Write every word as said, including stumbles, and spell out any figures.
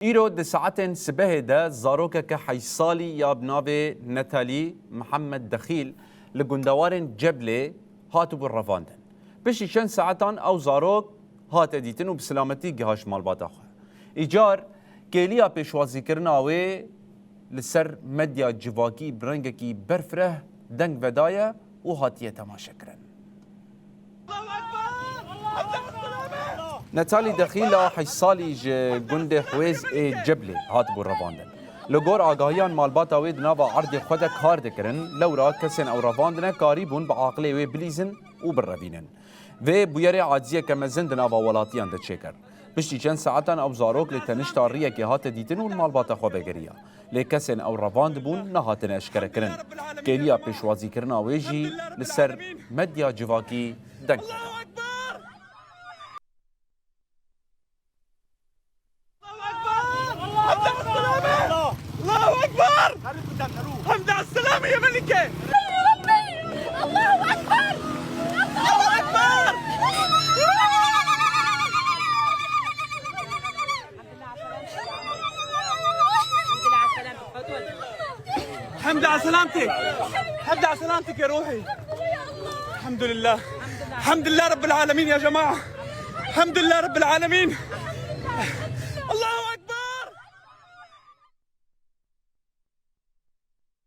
Îro di saetên sibehê de zarokeke heşt salî ya bi navê Netalî Mihemed Dexîl li gundewarên Ceblê hatibû revandin. Piştî çend saetan ew zarok hate dîtin û bi silametî gihaşt malbata xwe. Îcar kêliya pêşwazîkirina wê li ser medya civakî bi rengekî berfireh deng vedaye û hatiye temaşekirin. Netalî Dexîla heşt salî ji gundê Hwêz ê Ceblê hatibû revandin. Li gor agahiyan malbata wê di nava erdê xwe de kar dikirin, lewra kesên ew revandine karîbûn bi aqilê wê bilîzin û birevînin. Vê bûyerê aciyeke mezin di nava welatiyan de çêkir. Piştî çend saetan ew zarok li tenişta riyekê hate dîtin û li malbata xwe vegeriya. Lê kesên ew revandibûn nehatine eşkerekirin. Kêliya pêşwazîkirina wê jî li ser medya civakî deng da. Allahu Ekber! Allahu Ekber! Hemd al selame ya Melike! Allahu Ekber! Allahu Ekber! Hemd al selamtik. Hemd al selamtik ya ruhi. Elhamdülillah. Elhamdülillah Rabbil alemin ya cemaat. Elhamdülillah Rabbil alemin. Allahu Ekber.